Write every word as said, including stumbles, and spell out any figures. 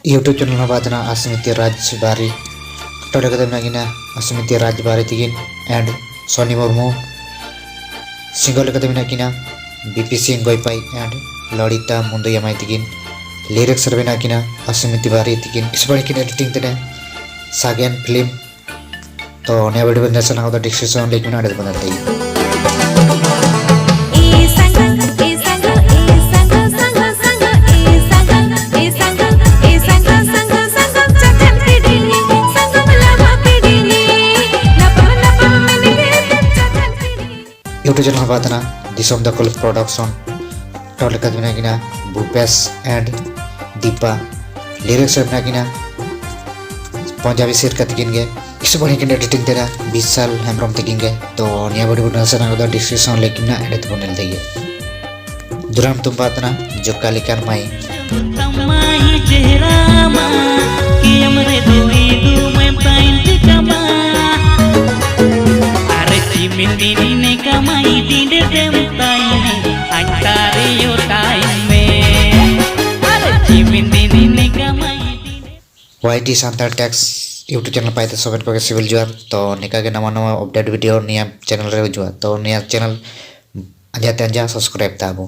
YouTube channel ᱦᱚᱸ ᱵᱟᱫ ᱮᱱᱟ ᱟᱥᱢᱤᱛᱤ ᱨᱟᱡᱽᱵᱟᱨᱤ᱾ ᱴᱚᱞᱮ ᱠᱟᱛᱮ ᱢᱮᱱᱟᱜ ᱠᱤᱱᱟ ᱟᱥᱢᱤᱛᱤ ᱨᱟᱡᱽᱵᱟᱨᱤ ᱛᱤᱠᱤᱱ and ᱥᱚᱱᱤ ᱢᱩᱨᱢᱩ᱾ ᱥᱤᱝᱜᱚᱞ ᱞᱮᱠᱟᱛᱮ ᱢᱮᱱᱟᱜ ᱠᱤᱱᱟ ᱵᱤᱯᱤ ᱥᱤᱝ ᱜᱚᱭᱯᱟᱭ and ᱞᱚᱞᱤᱛᱟ ᱢᱩᱱᱫᱩᱭᱟᱢᱟᱭ ᱛᱤᱠᱤᱱ᱾ ᱞᱤᱨᱤᱠᱥ ᱨᱮ ᱢᱮᱱᱟᱜ ᱠᱤᱱᱟ ᱟᱥᱢᱤᱛᱤ ᱵᱟᱨᱤ ᱛᱤᱠᱤᱱ᱾ ᱤᱥᱯᱟᱲᱤ ᱠᱤᱱ ᱮᱰᱤᱴᱤᱝ ᱛᱮᱱᱟ ᱥᱟᱜᱮᱱ ᱯᱷᱤᱞᱢ᱾ ᱛᱚ ᱱᱤᱭᱟᱹ ᱵᱷᱤᱰᱤᱭᱳ ᱵᱮᱱ ᱧᱮᱞ ᱥᱟᱱᱟ ᱠᱚᱫᱚ ᱰᱤᱥᱠᱨᱤᱯᱥᱚᱱ ᱞᱤᱝᱠ ᱢᱮᱱᱟᱜᱼᱟ, ᱚᱸᱰᱮ ᱵᱚᱱ ᱧᱮᱞ ᱛᱮᱜᱮ᱾ YouTube channel ᱦᱚᱸ ᱵᱟᱫ ᱮᱱᱟ ᱫᱤᱥᱚᱢ ᱫᱚᱠᱷᱚᱞ ᱯᱨᱚᱰᱟᱠᱥᱚᱱ᱾ ᱴᱚᱞᱮ ᱠᱟᱛᱮ ᱢᱮᱱᱟᱜ ᱠᱤᱱᱟ ᱵᱷᱩᱯᱮᱥ and ᱫᱤᱯᱟ᱾ ᱞᱤᱨᱤᱠᱥ ᱨᱮ ᱢᱮᱱᱟᱜ ᱠᱤᱱᱟ ᱯᱚᱧᱡᱟᱵᱤ ᱥᱮᱨᱠᱟ ᱛᱤᱠᱤᱱ ᱜᱮ᱾ ᱤᱥᱯᱟᱲᱤ ᱠᱤᱱ ᱮᱰᱤᱴᱤᱝ ᱛᱮᱱᱟ ᱵᱤᱥᱟᱞ ᱦᱮᱢᱵᱨᱚᱢ ᱛᱤᱠᱤᱱ ᱜᱮ᱾ ᱛᱚ ᱱᱤᱭᱟᱹ ᱵᱷᱤᱰᱤᱭᱳ ᱵᱚᱱ ᱧᱮᱞ ᱥᱟᱱᱟ ᱠᱚᱫᱚ ᱰᱤᱥᱠᱨᱤᱯᱥᱚᱱ ᱞᱤᱝᱠ ᱢᱮᱱᱟᱜᱼᱟ, ᱚᱸᱰᱮ ᱛᱮᱵᱚᱱ ᱧᱮᱞ ᱛᱮᱜᱮ᱾ ᱫᱩᱨᱟᱢ ᱛᱩᱢᱵᱟᱛᱱᱟ ᱡᱚᱠᱟᱞᱤᱠᱟᱱ ᱢᱟᱭ᱾ ᱛᱟᱢᱟᱭ ᱪᱮᱦᱨᱟ ᱢᱟ, ᱠᱤᱭᱟᱢ ᱨᱮ ᱫᱩ ᱤᱫᱩ ᱢᱮ ᱛᱟᱭᱱ ᱴᱤᱠᱟᱢᱟ᱾ ᱟᱨᱮ ᱪᱤᱢᱤᱱ ᱫᱤᱱᱤ ᱱᱮᱠᱟᱢᱟᱭ ᱰᱤᱸᱰᱮ ᱫᱮᱢ ᱛᱟᱭᱱᱮ, ᱟᱡ ᱛᱟᱨᱤᱭᱳ ᱛᱟᱭᱱ ᱢᱮ᱾ ᱟᱨᱮ ᱪᱤᱢᱤᱱ ᱫᱤᱱᱤ ᱱᱮᱠᱟᱢᱟᱭ ᱰᱤᱸᱰᱮ᱾ ᱣᱟᱭ ᱴᱤ ᱥᱟᱱᱛᱟᱲ ᱴᱮᱠᱥ YouTube channel ᱯᱟᱭᱛᱮ ᱥᱚᱵᱮᱱ ᱠᱚᱜᱮ ᱥᱤᱵᱤᱞ ᱡᱚᱦᱟᱨ᱾ ᱛᱚ ᱱᱤᱝᱠᱟ ᱜᱮ ᱱᱟᱣᱟ ᱱᱟᱣᱟ update video ᱱᱤᱭᱟᱹ channel ᱨᱮ ᱦᱤᱡᱩᱜᱼᱟ᱾ ᱛᱚ ᱱᱤᱭᱟᱹ channel ᱟᱸᱡᱟ ᱛᱮ ᱟᱸᱡᱟ subscribe ᱛᱟᱵᱚ᱾